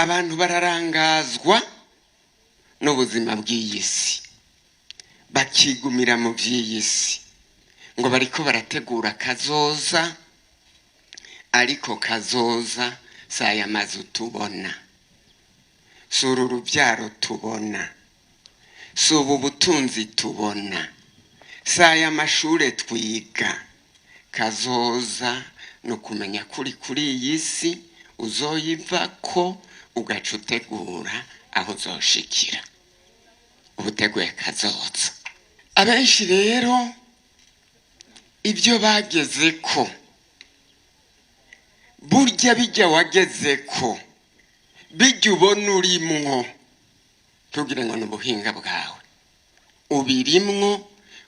Abantu bararangazwa n'ubuzima bw'iyi si, bakigumira mu by'iyi si ngo bariko barategura kazoza, ariko kazoza si aya mazu tubona, si uru rubyaro tubona, si ubu butunzi tubona, si aya mashure twiga. Kazoza ni ukumenya kuri kuri iyi si uzoyiva ko ugaca utegura aho uzoshikira, uba uteguye kazoza. Abenshi rero ibyo bageze ko, burya bijya wageze ko, bijya ubona urimwo, ntugire ngo ni ubuhinga bwawe ubirimwo,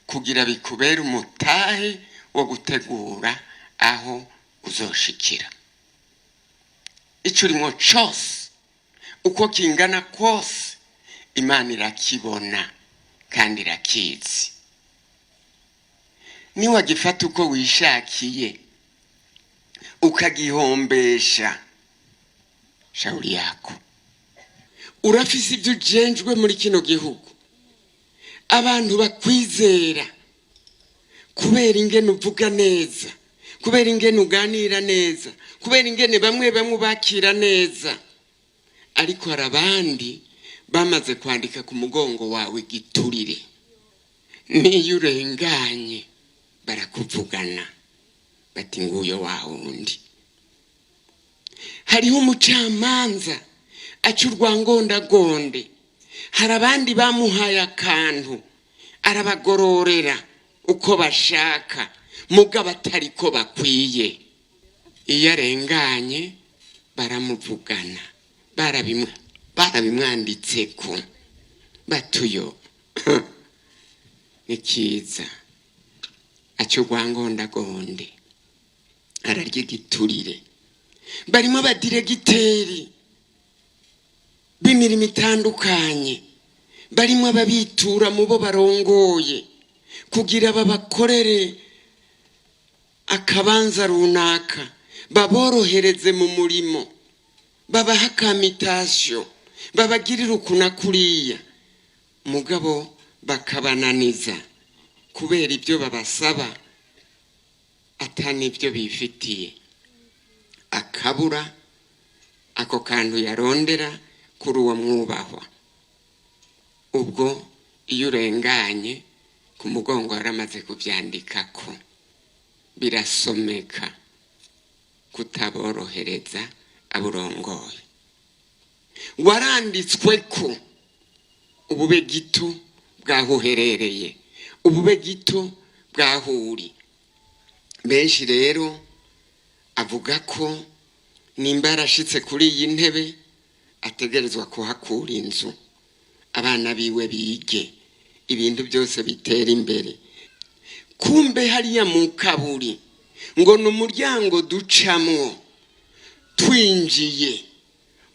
kugira bikubere umutahe wo gutegura aho uzoshikira. Icyo urimwo cose, uko kingana kose, Imana irakibona kandi irakizi. Niwagifata uko wishakiye ukagihombesha, shauri yako. Urafise ibyo ujenjwe muri kino gihugu, abantu bakwizera kubera ingene uvuga neza, kubera ingene uganira neza, kubera ingene bamwe bamwe ubakira neza, ariko hari abandi bamaze kwandika ku mugongo wawe igiturire. Niyo urenganye barakuvugana bati: "Nguyo wa wundi." Hariho umucamanza aca urwangondagonde, hari abandi bamuhaye akantu arabagororera uko bashaka, mugabo atari ko bakwiye. Iyo arenganye baramuvugana, barabimwanditseko batuyo ni kiza, aca urwangondagonde, ararya igiturire. Barimo abadiregiteri b'imirimo itandukanye, barimo ababitura mu bo barongoye kugira babakorere akabanza runaka, baborohereze mu murimo, babahe aka mutation, babagirire uku na kuriya, mugabo bakabananiza kubera ibyo babasaba atari ibyo bifitiye. Akabura ako kantu yarondera kuri uwo mwubahwa. Ubwo iyo urenganye, ku mugongo yaramaze kubyandikako, birasomeka kutaborohereza aburongoye. Waranditswe ko ubube gito bw'aho uherereye, ubube gito bw'aho uri. Benshi rero avuga ko nimba yarashitse kuri iyi ntebe ategerezwa kuhakura inzu, abana biwe bige, ibintu byose bitera imbere. Kumbe hariya mu kaburi ngo ni umuryango ducamwo twinjiye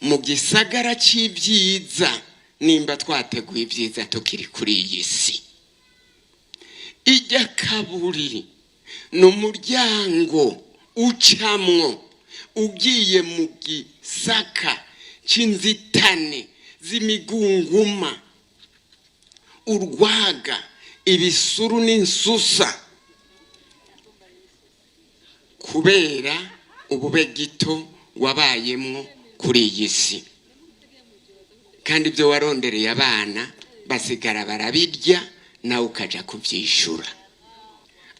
mu gisagara c'ibyiza, nimba twateguye ibyiza tukiri kuri iyi si. Ijya kaburi ni umuryango ucamwo ugiye mu gisaka c'inzitane z'imigunguma, urwaga, ibisuru n'insusa, kubera ubube gito wabayemwo kuri iyi si. Kandi ibyo warondereye abana basigara barabirya, nawe ukaja kuvyishura.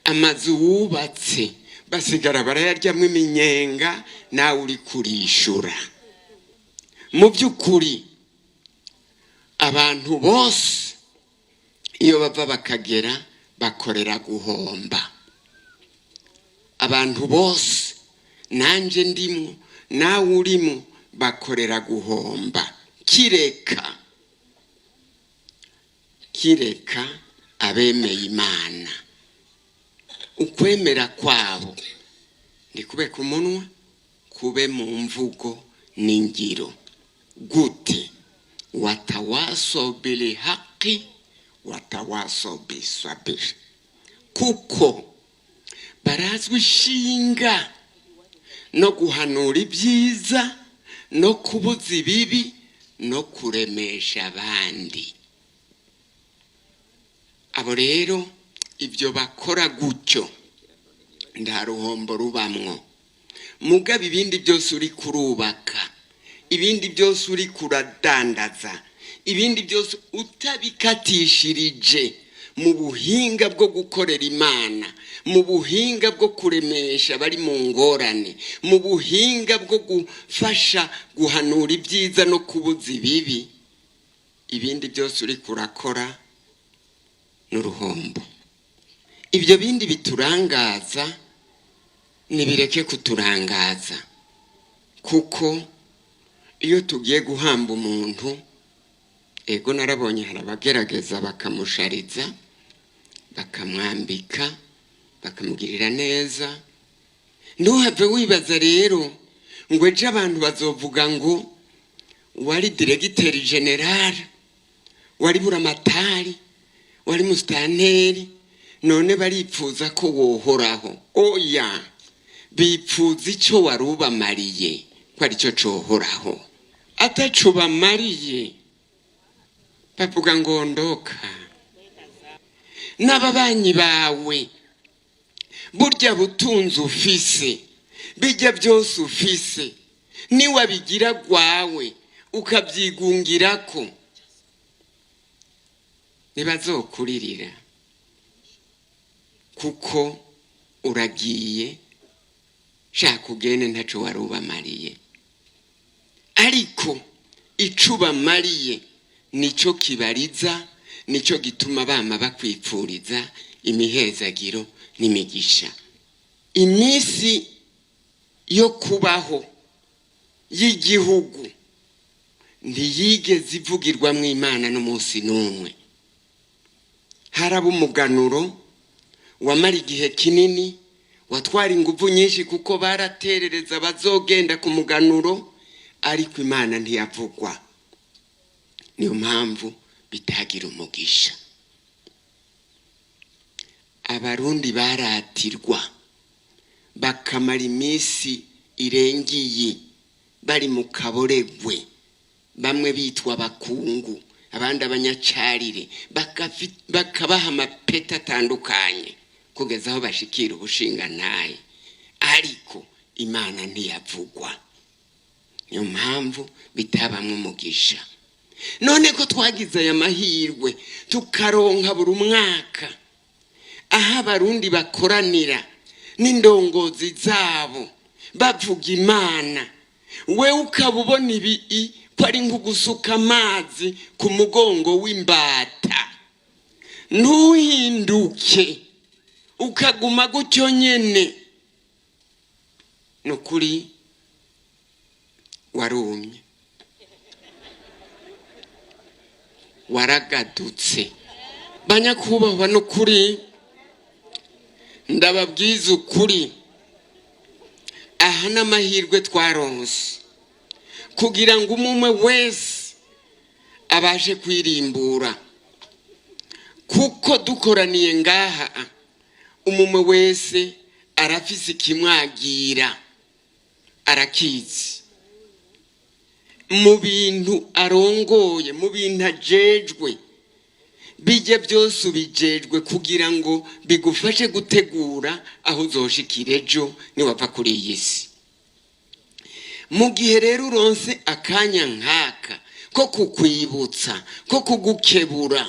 Amazu wubatse basigara barayaryamwo iminyenga, nawe uri kurishura. Mu by'ukuri abantu bose iyo bava bakagera bakorera guhomba. Abantu bose, nanjye ndimwo, nawe urimo, bakorera guhomba, kireka abemeye Imana. Ukwemera kwabo ndikube ku munwa, kube mu mvugo n'ingiro. Gute? Watawaso bilhaqi watawaso bisabiri, kuko barazwi ishinga no guhanura ibyiza. no kubuza ibibi no kuremesha abandi. Abo rero ibyo bakora gutyo nta ruhombo rubamwo. Mugabo ibindi byose uri kurubaka, ibindi byose uri kuradandaza, ibindi byose utabikatishirije mu buhinga bwo gukorera Imana, mu buhinga bwo kuremesha abari mu ngorane, mu buhinga bwo gufasha guhanura ibyiza no kubuza ibibi, ibindi byose uri kurakora n'uruhombo. Ibyo bindi biturangaza nibireke kuturangaza, kuko iyo tugiye guhamba umuntu, ego narabonye hari abagerageza bakamushariza, bakamwambika, bakamugirira neza. Ntuhave wibaza rero ngo ejo abantu bazovuga ngo wari diregiteri generale, wari buramatari, wari musitanteri, none baripfuza ko wohoraho. Oya, bipfuza icyo wari ubamariye ko aricyo cohoraho. Ataco bamariye bavuga ngo ndoka. N'ababanyi bawe, burya butunzi ufise, bijya byose ufise, niwabigira gwawe ukabyigungirako, ntibazokuririra, kuko uragiye shaka ugende ntaco wari ubamariye. Ariko ico ubamariye nico kibariza, nico gituma bama bakwipfuriza imihezagiro n'imigisha. Iminsi yo kubaho y'igihugu ntiyigeze ivugirwamwo Imana n'umunsi n'umwe. Haraba umuganuro wamara igihe kinini, watwara inguvu nyinshi, kuko baraterereza bazogenda ku muganuro, ariko Imana ntiyavugwa. Niyo mpamvu bitagira umugisha. Abarundi baratirwa bakamara iminsi irengiye bari mu kaboregwe, bamwe bitwa abakungu, abandi abanyacarire, bakabaha amapeti atandukanye kugeza aho bashikira ubushingantahe, ariko Imana ntiyavugwa. Niyo mpamvu bitabamwo umugisha. None ko twagize aya mahirwe tukaronka buri mwaka aho Abarundi bakoranira n'indongozi zabo bavuga Imana, we ukaba ubona ibi ko ari nko gusuka amazi ku mugongo w'imbata, ntuhinduke, ukaguma gutyo nyene, ni ukuri warumye, waragadutse. Banyakubahwa, ni ukuri ndababwiza ukuri, aha n'amahirwe twaronse kugira ngo umwe wese abashe kwirimbura, kuko dukoraniye ngaha umwe wese arafise ikimwagira, arakizi mu bintu arongoye, mu bintu ajejwe. Bijye byose ubijejwe kugira ngo bigufashe gutegura aho uzoshikira ejo niwava kuri iyi si. Mu gihe rero uronse akanya nk'aka ko kukwibutsa, ko kugukebura,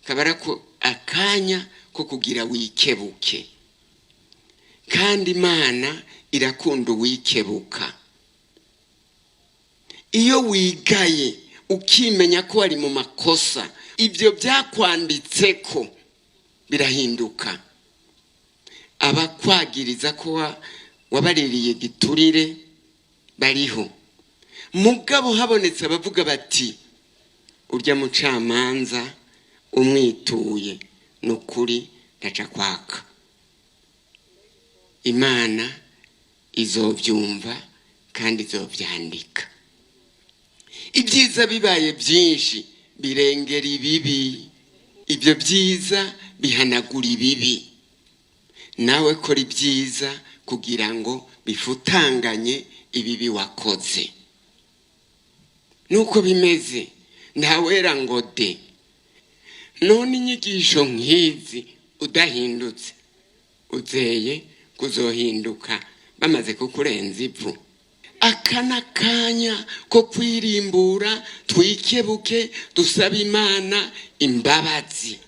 kabara ko akanya ko kugira wikebuke, kandi Imana irakunda uwikebuka. Iyo wigaye ukimenya ko wari mu makosa, ibyo byakwanditse ko birahinduka. Abakwagiriza ko wabaririye giturire bariho, mugabo habonetse abavuga bati urya mucamanza umwituye ni ukuri ndaca kwaka, Imana izobyumva kandi izobyandika. Ibyiza bibaye byinshi birengera ibibi, ibyo byiza bihanagura ibibi. Nawe kora ibyiza kugira ngo bifutanganye ibibi wakoze. Nuko bimeze, ntawera ngo de. None inyigisho nk'izi udahindutse, uzeye kuzohinduka bamaze kukurenza ivu. Aka ni akanya ko kwirimbura, twikebuke, dusabe Imana imbabazi,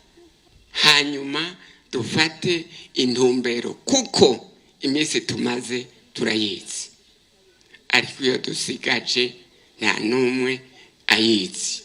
hanyuma dufate intumbero, kuko iminsi tumaze turayizi, ariko iyo dusigaje nta n'umwe ayizi.